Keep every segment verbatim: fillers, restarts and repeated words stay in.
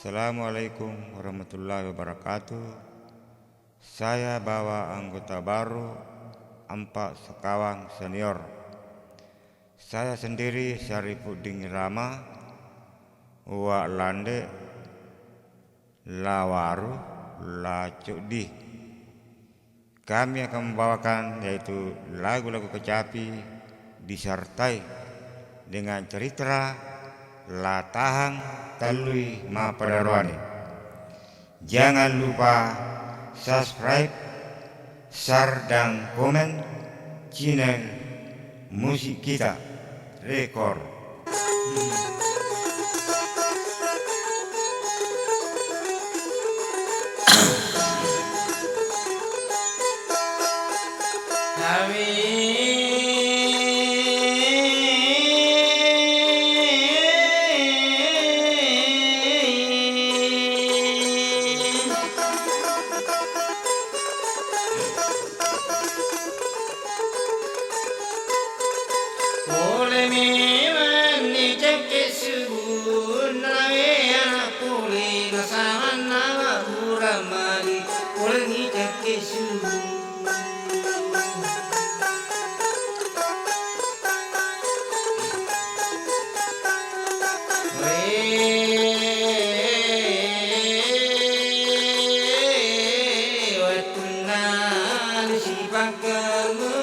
Assalamualaikum warahmatullahi wabarakatuh. Saya bawa anggota baru, Ampa Sekawang Senior. Saya sendiri Syarifuddin Rama, Uwa Lande, La Waru, La Coddi. Kami akan membawakan yaitu lagu-lagu kecapi disertai dengan cerita La Tahang Tellui Mappada Roane. Jangan lupa subscribe, share, dan komen channel Musik Kita Record. Pole memanni cakke subu, nawe ana pole nasamanna mabbura mali, polengi cakke subu. Wettunna sipakkamui.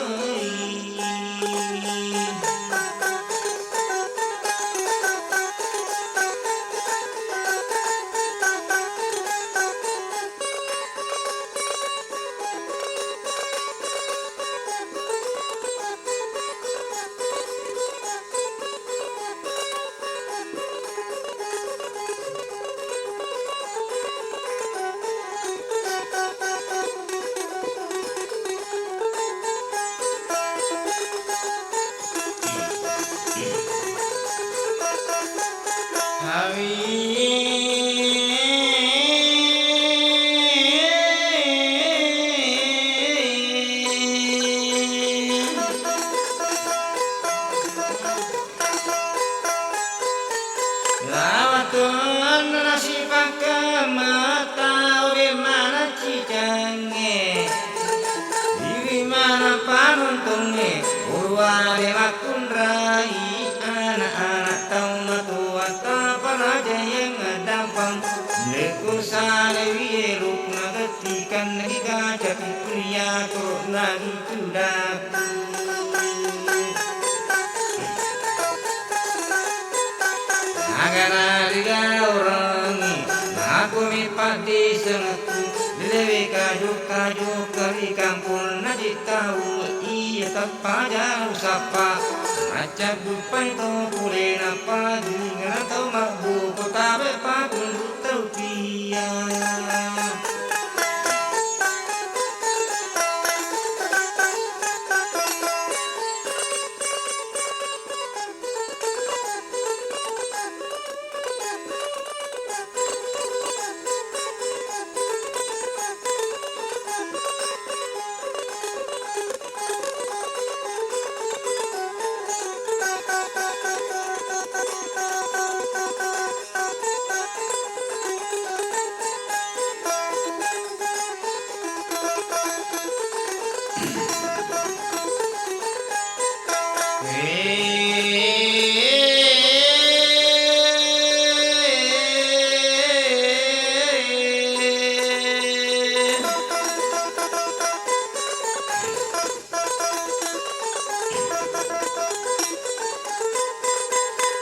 Lawatun nasipakka mata, obe mana cicangnge, iwi mana panuntungnge, uruwale makkunrai anak-anak tau matuatta parajayang dampang, lekku salewi eluk nagettikan nagi kaca pipria to nagi Tudakku. Agana digaurangi, nakomi paddisengekku, dilewe kaju-kaju ri kampung najittau, iya tappa jauh sappa, maccaggupai to pulena pagi, ngana tau mabbu, ko tabe patunru tau pia.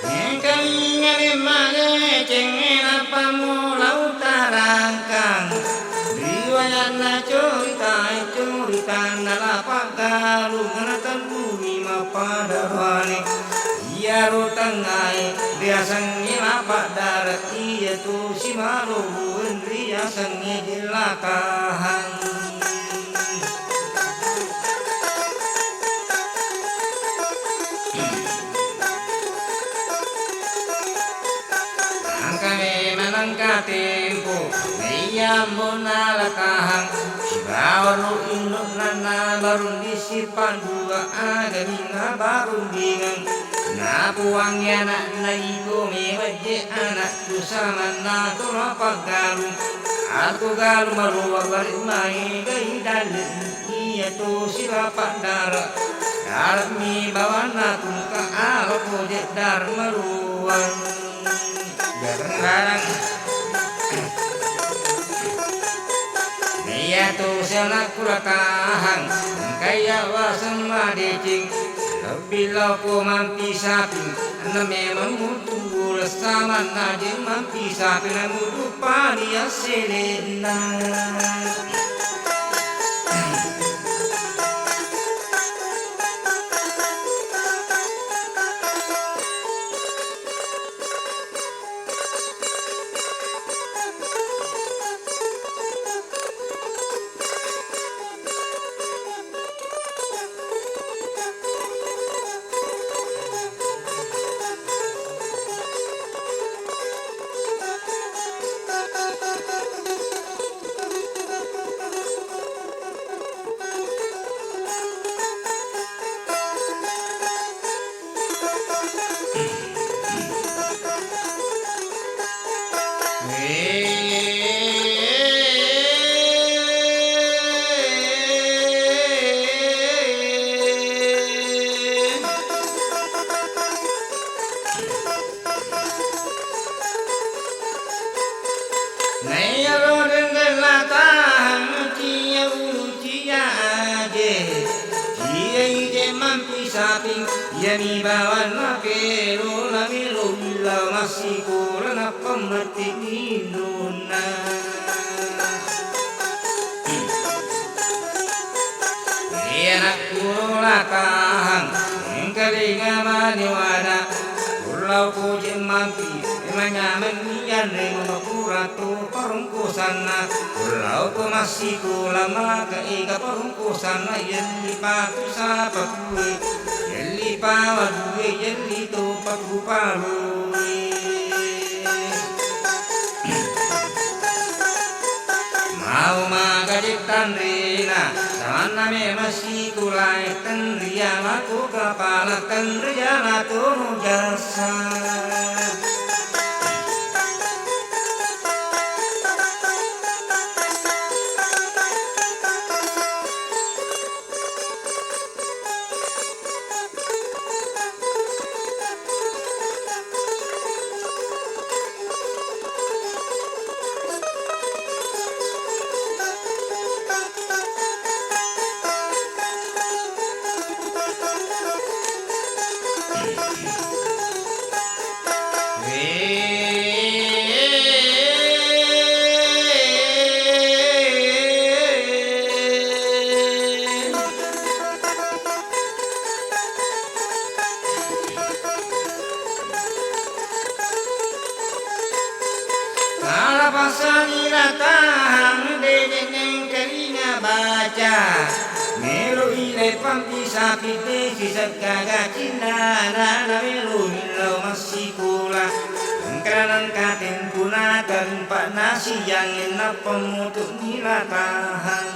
Engkani ngale maleceng, nappa mula utarangkang. Riwayatna corita, coritanna La Paggalung, natellumi mappada roane. Iyaro tengngae riasengnge La Paddare, iyatu Simalobueng riasengnge Jellakahang. Engkani manengka tempo, naiya ambona La Tahang, sibawa ro indo'na na barunding sipaddua, agani na barundingeng. Napuangngi ana'na iko mewajje anakku samanna tona paggalung. Aku galung maruwa bari maega idalleng. Iya to silapa dara, darami bawanna tungka alako jeddar maruwang. Jarang-jarang. Iya to sianakku ratahang, engka iya waseng madeceng, lebbi lao ko mampi saping, anna memang mutu lessa manna je mampi saping, namutu pani asselenna. Naiya ro dendeng latahang cia ulu cia aje, cia ije mampi saping, iyami bawanna kero namelo billa massikola nappa metti indonna. Iyanakku latahang, engkalinga mani wada, ullau ko je mampi, manyamenni yanre mapura to parungkusanna, ullau ko massikola maka ega parungkusanna, yelli patu sapa kue, yelli pawa due, yelli to patu palui. Mau magaje tanrena, samanna memang sikulae, tenria matu kapala, tenria matu jasa. Nalapasani latahang dede nengkalinga baca. Melo ile pampi sapi de siseggaga cinnana, na melo millau massikola. Engkana nengka tempuna, tempa nasiang nappa mutu ni latahang.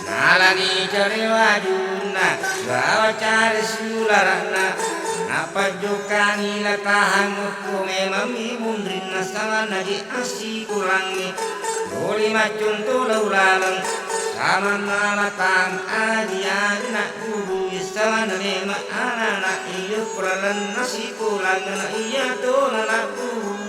Nalani care wajunna, bawa care sulara'na, napajjokkani latahang okko memammi munrinna samanna je assikurangnge. Toli maccuntu lau laleng, samanna latahang aji-aji naggurui samanna memang anana iyo kuralenna sikurangnge na iya tona naggurui.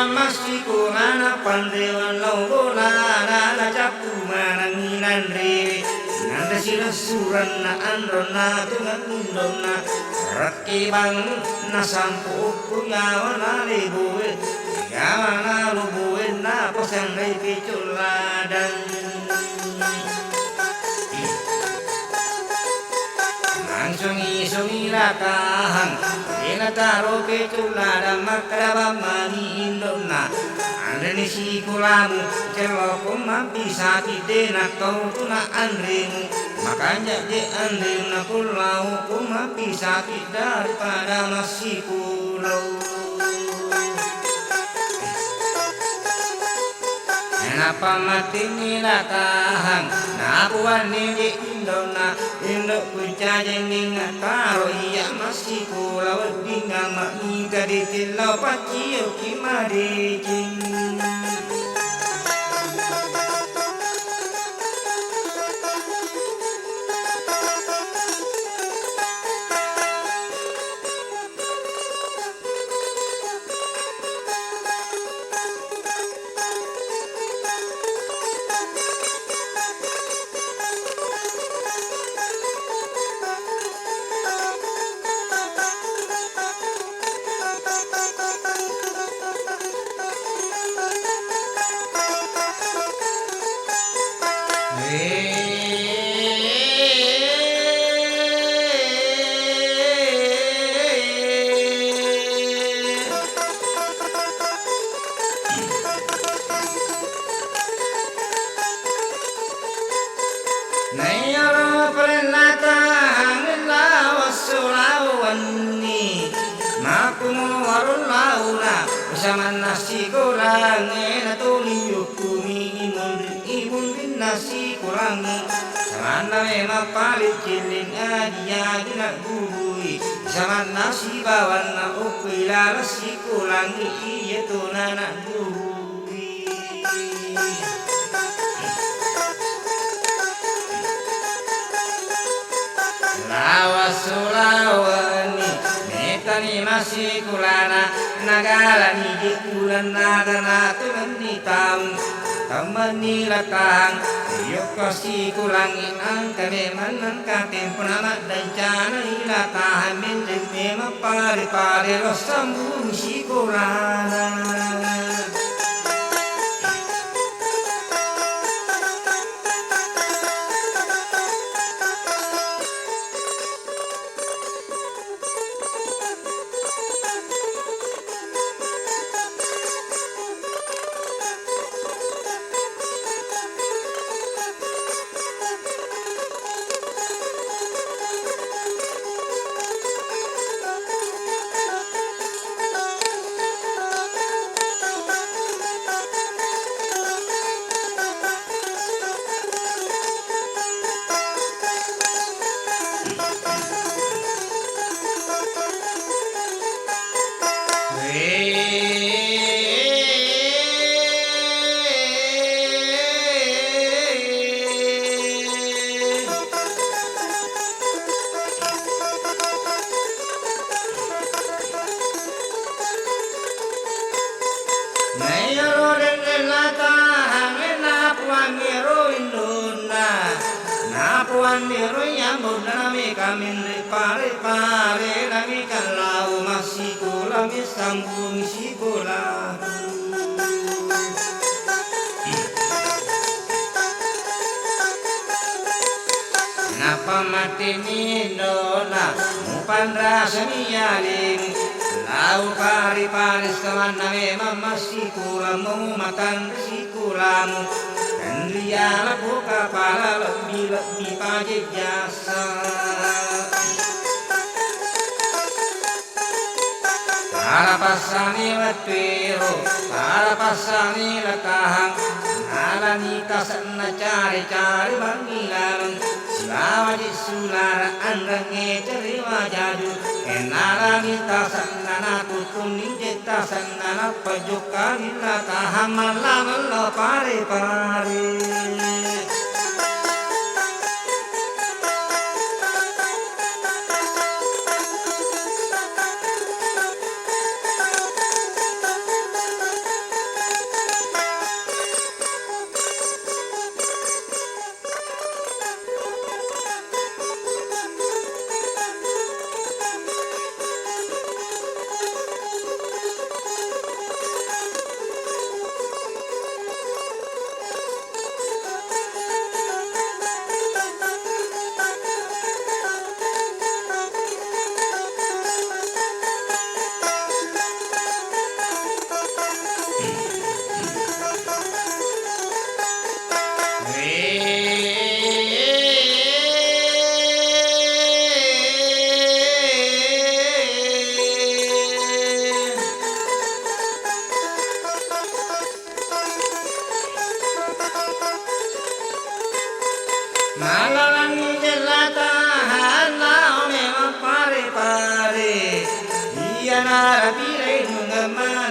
Massikolana panrewang lao bolana, nacappu manengngi nanre. Nanre silessurenna anronna tungeng indonna. Rekkebang nasampu ukku yawana leboe, yawana loboenna pasanrei pecul ladang. Langsungi-sungi latahang, dena taro pecul ladang, makkeda bammani indonna. Anreni sikolamu, cello ko mabbi saki, dena kau tuna anremu. Makanja je anremu, na ko lao ko mabbi saki daripada massikolau. Nappa mattinni latahang, napuwanni je indonna, indo kuncajengngi taro iya massikola wedding amma mita ditillau pacciokki madeceng. Naiyaro palenna tahang lao esso lao wenni, makkumo warung launa, usamanna sikorangnge natuli yukkumi imunri, imunrinna sikorangnge. Samanna memang paling cilling adi-adi naggurui, samanna sibawanna ukku ilaleng sikorangnge iyato nanaggurui. Lawa sulawenni, metani massikulana, nagalani je uleng naga natu wenni taung, temmenni latahang, yokko sikulangi angka memang nengka tempona maddancana ilatahang, mendeng memang pare-pare lo sambung sikulana. Naiyaro denne' latahang, napuangngi ro indonna, napuangngi ro yambonna, nami kaminri pare-pare, nami kallau massikola, missambung sikola. Nappa matte'ni indona, mupanrasani yaleng. Lau pare-pare samanna memang massikola, mumatanre sikolamu. Tenriala ko kapala lebbi-lebbi pajejjasa. Tala passani wettuero, tala passani latahang, nalani tasenna care-care bangngi laleng, sibawa je sulara anrengnge cerewa jaju, ennalani tasenna natuttunni je tasenna nappa jokkani latahang malla-malla pare-pare.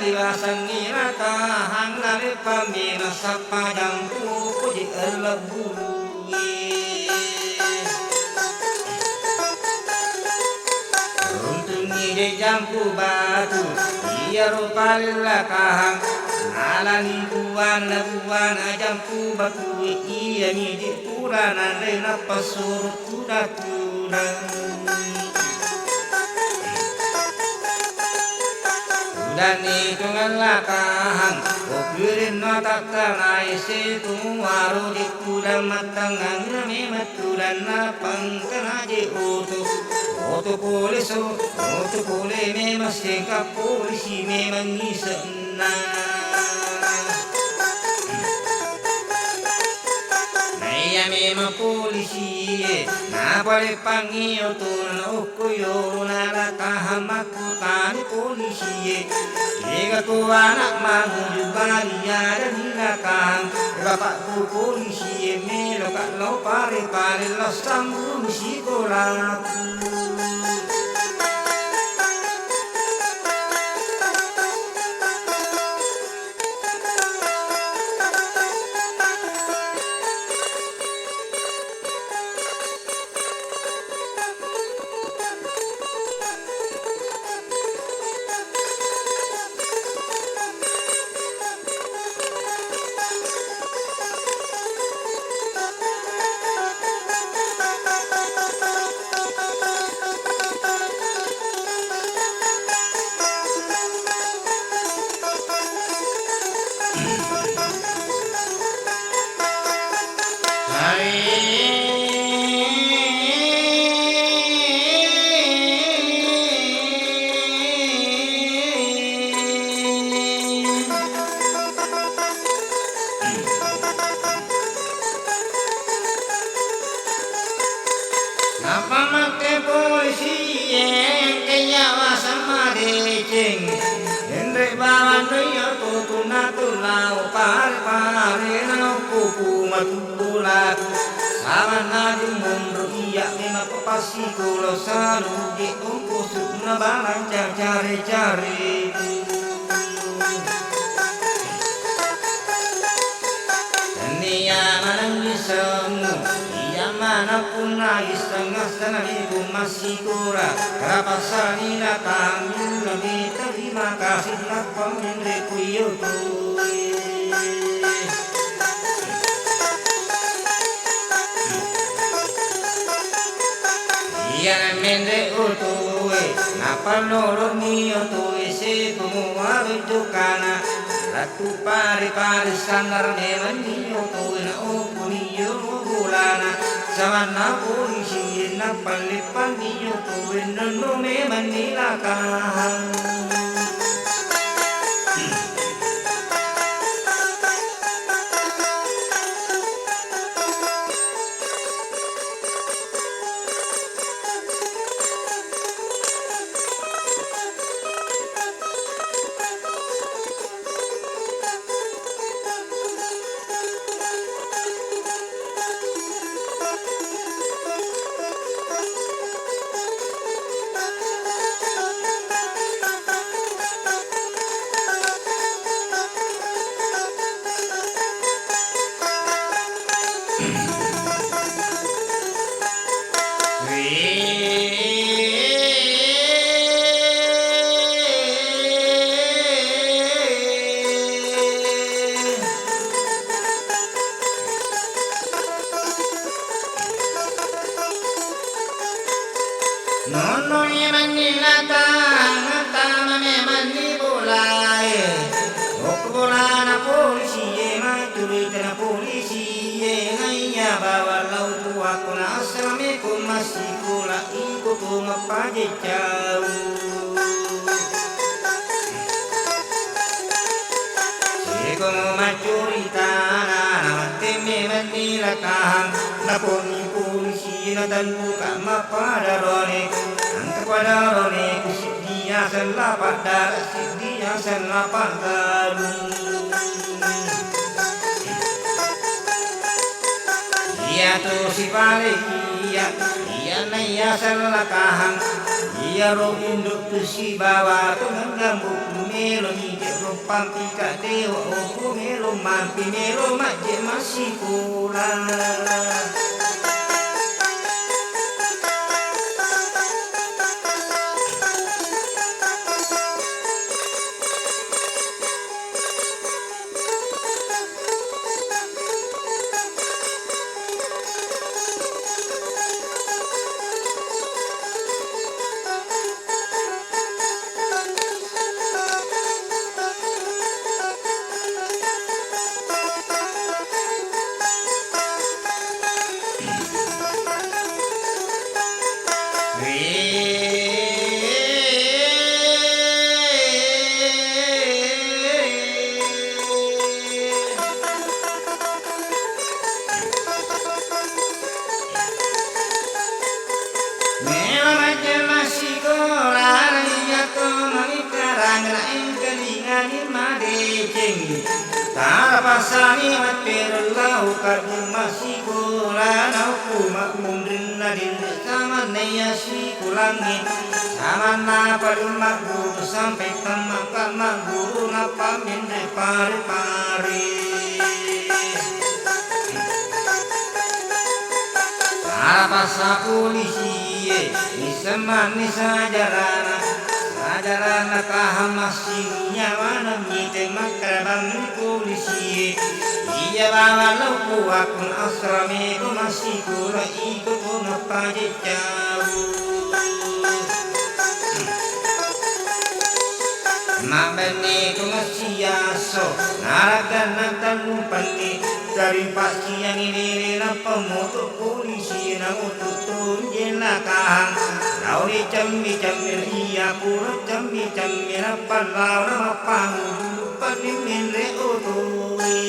Wasengngi lakahang naleppammi nasappa jampu poji ellebbulu. Runtungngi je jampu batu, iyaro paleng lakahang, nalani buana-buana jampu batu, iyami je pura nanre nappasuru tudang-tudang. Tudang ni tungeng lakahang, ko kirinno takkanai setu muaro je tudang mattangang nami tudang nappa engkana je oto. Oto pole so, oto pole memang sengka polisi memang isenna. Naiya memang polisie, napale pangi oto na okko yolo na lakahang makkutani polisie. Kega ko anak manguju bali ada ni lakahang, bapakku polisie, meloka lao pare-pare lao sambung sikolaku. Nappa mate polisie, engka yawa sama deceng. Enre bawang doyo tutunna tulao pare-pare na kuku matulak. Samanna jumonro iya memang papassikolo salu je ongkosu na balang cacare-care. Nennia manengngi semmu, iya maneng punna isseng assenami ku massikura, rapassani na tammillomi terima kasih nappa menre ku iyo tu. Iyana menre otoe, napalnoloni otoe setu muaro jokana. Lettu pare-pare sandar memanni otoe na okoni yolo bolana. Samanna polisi napalleppanni otoe nonno memanni lakahang. Nonno memanni lakang, tama memanni bolae. Okko bolana polisie, macurita na polisie, naiya bawang lao tuakko na assalame ko massikola iko to mappajeccau. Sikomo maccuritana, na mattemme menni lakahang, naponni polisi na telluka mappadarone, engka padarone ku siddi aseng lapa dara, siddi aseng lapa galung. Iyatu sipale iya, iyana iya sellakahang, iyaro induk tu sibawa tu menggambu melo ni Pampi kaddewa, oh, ku melo mampi melo majje massikola. Melo majjama sikola, iya to mamikarang, na engka lingani madeceng. Tara passani mattereng lau kaddu massikola, naukku makmunrinna dinre samanna iya sikolangnge. Samanna paling magguru sampai temmakka magguru nappa menre pare-pare. Tara passa polisie, nissemmanni sajarana, sajarana tahang massing nyawana mite makkarabang ri polisie. Iya bawang lau kuwakkun asrame ko massikola iko ko mappajeccau. Mabbenni ko messiasso, naragganna tellumpenni, tarimpacciangi bere nappa moto polisi namoto tonjeng nakahang. Laoni cemmi-cemmi iya pura cemmi-cemmi nappa laona mappangudu panni menre otoe.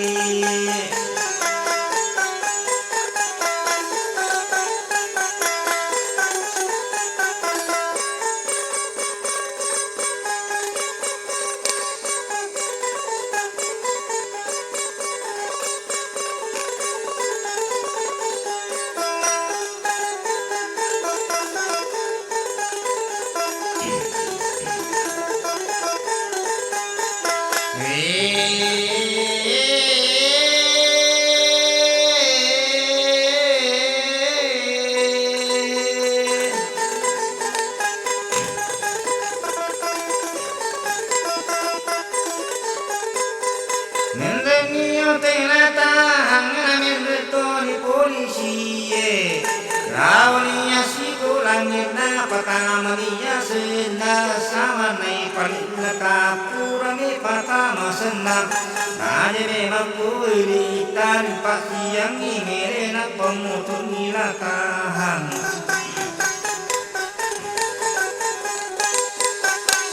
Menrenni tena tahang, menre toni polisie. Laoni assikolangnge napatamani asenna, samanna paling lengkap purani patama senna. Naje memang kuili tarimpacciangi merena pemutunni lakahang.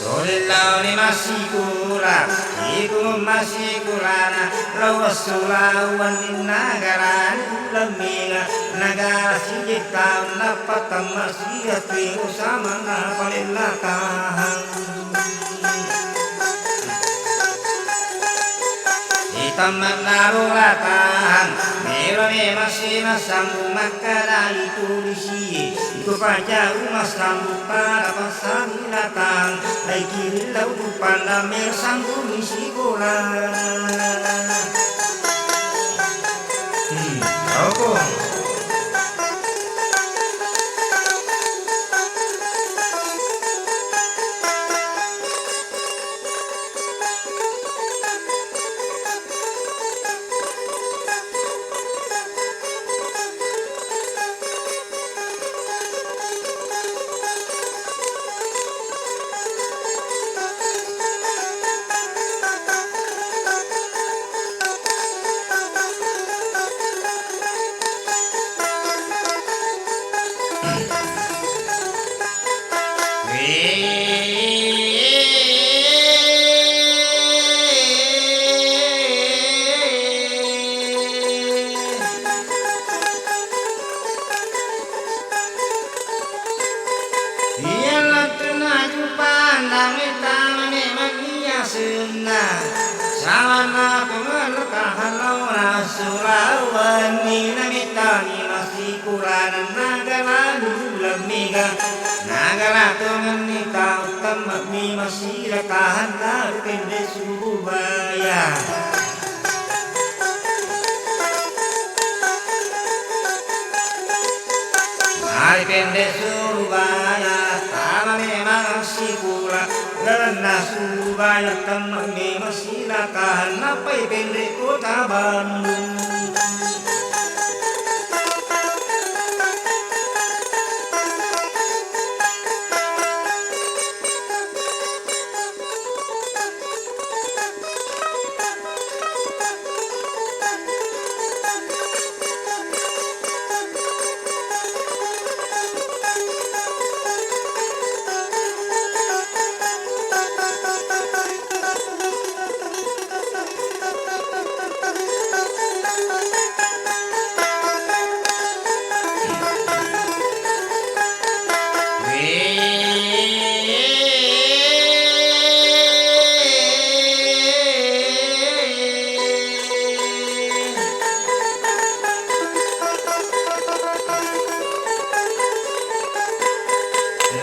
Tuli laoni massikola, iku massikolana, lao esso lao wenninna garani uleng mega, nagara sijeng taung nappa temma siattu samanna palellakahang. Itamma naro latahang, melo memang si massambung makkadai tulisie, iko pacau massambung pada passani latang, lai kiring lau tu pandang melo sambung mi sikola. Hmm, rokok. Iya lettu naju pandang tama memang iya senna. Samanna pemelo kahalona sulawenni namitani massikurana nagala dulu lemmega. Nagala tongenni tau Temme'mi massilakahang, lari pendre Surubaya. Lari pendre Surubaya, tama memang sikola. Lalenna Surubaya temme'mi massilakahang, nappai pendre kota Bandung.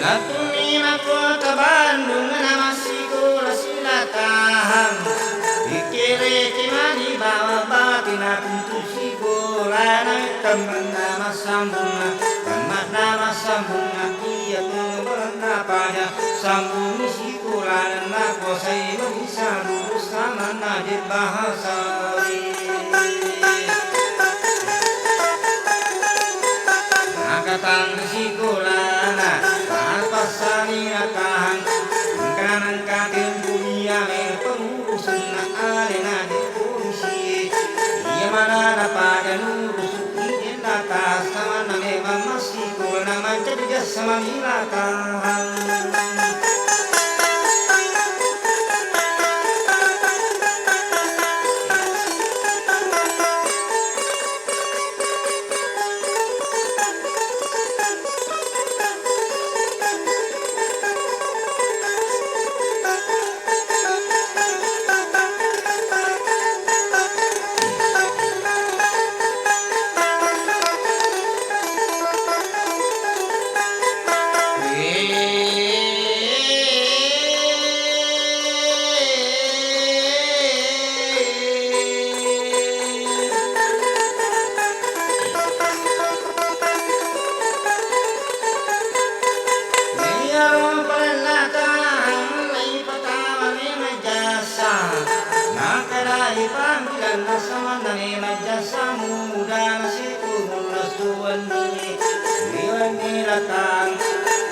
Lattuni makkota Bandung, namassikola silatahang. Pikiriki mani bawa batina tuntu sikolana, temmenna massambunna, temmenna massambunna, iya tu berenna paja sambungi sikolana, nakuasai mani saluruh samanna je bahasa. Maka tang sikolana, mappassani natahang, engkana engka tempu iya me pengurusenna alena di polisi. Iya manana pada nurusuki dennata samanna memang massikolana mancaji jasa manila tahang. Naiyaro parenna tang naipatama memang jasa, makkedai panggilanna samanna memang jasa muda nasitu mulla suwenni, riwenni latang,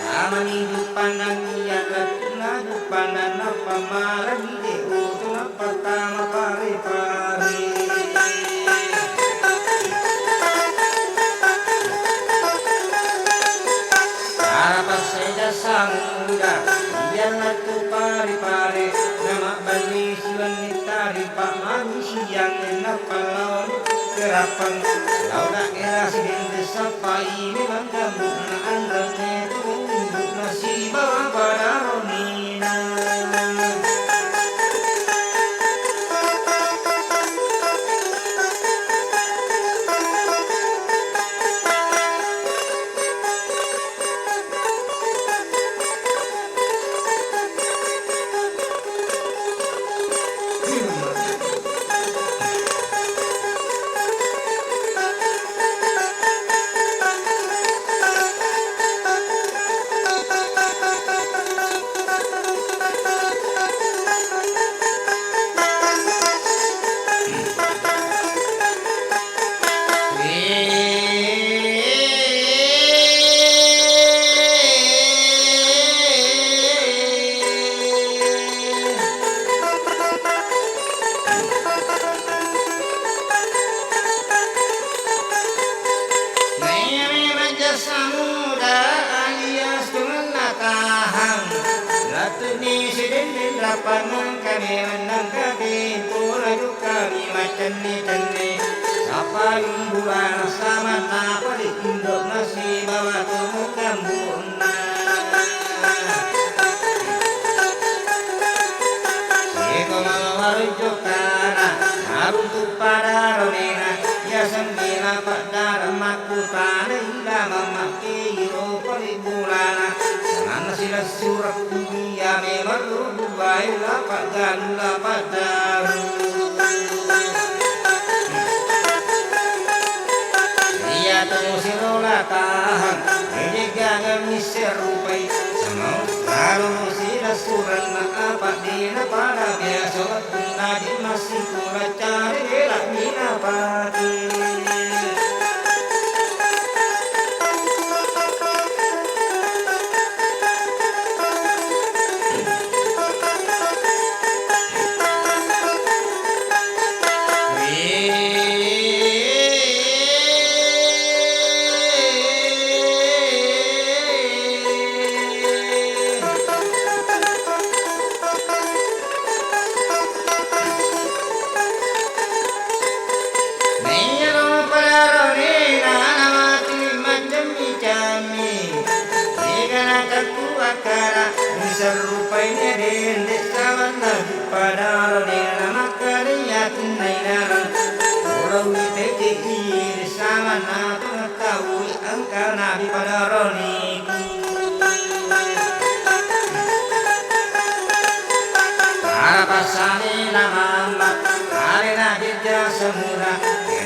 amani juppannang iya lettu na juppannang nappa malani de utu na Pertama pare-pare. Arapassaja samuda, iya lettu pare-pare, namabballi siwenni taripa manusiang nappa lao kerappang, lao daerah sidende sappai memang gambutna anrenne tu undukna sibawa padaronina. Naiya memang jasa muda alias tumenna tahang, lettu'ni sidendeng rappanna kami mennang kami pura jukami maccenni-cenni, sapayung bulana samanna padi indokna sibawa tomung gambunna. Siko mawarujjukkana naruntu pada ronena, iya semmina paddara makkutana ila mammakkeiro padi bulana, samanna silessureng kuliah. Ayo lapaq galu lapaq daru. Iya tu sirola tahang, ejeggangan misserupai. Semau lalu sila suranna apaq dena pada biasa. Naji massikula cari bela mina pati. Naiyaro padarone nana mati maccammi-cammi. Ega nakakku akkara, diserrupaini dende sawanna padarone nana makkada yatunna inarang. Ora witeke iri sawanna tu tau engka nabi padarone. Arapassani na mamma, alena jejja semura,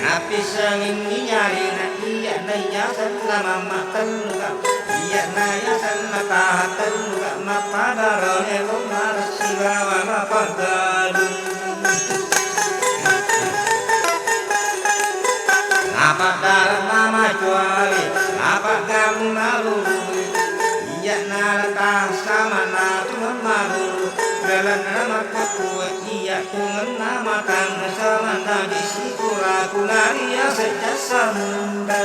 nappissenginni alena, iya naiya senna mamma telluka, iya naiya senna taha telluka, mappadarone lo maressibawa mapaggalu. Napaddareng mamacuali, napaggamu malului. Iya nalentang sama natu malulu. Dalenna makkukue iya tungenna matang sama nabi sikuraku naria secca samunda.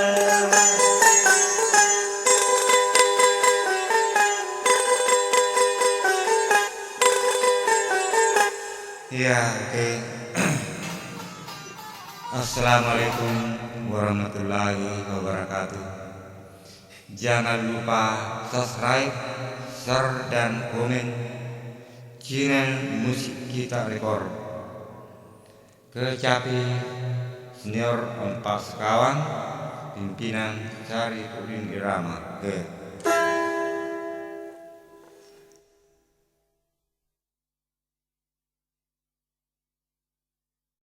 Iya, oke. Assalamualaikum warahmatullahi wabarakatuh. Jangan lupa subscribe, share, dan komen channel Musik Kita Record. Kecapi Senior empat Sekawang, pimpinan Syarifudin Irama. Oke.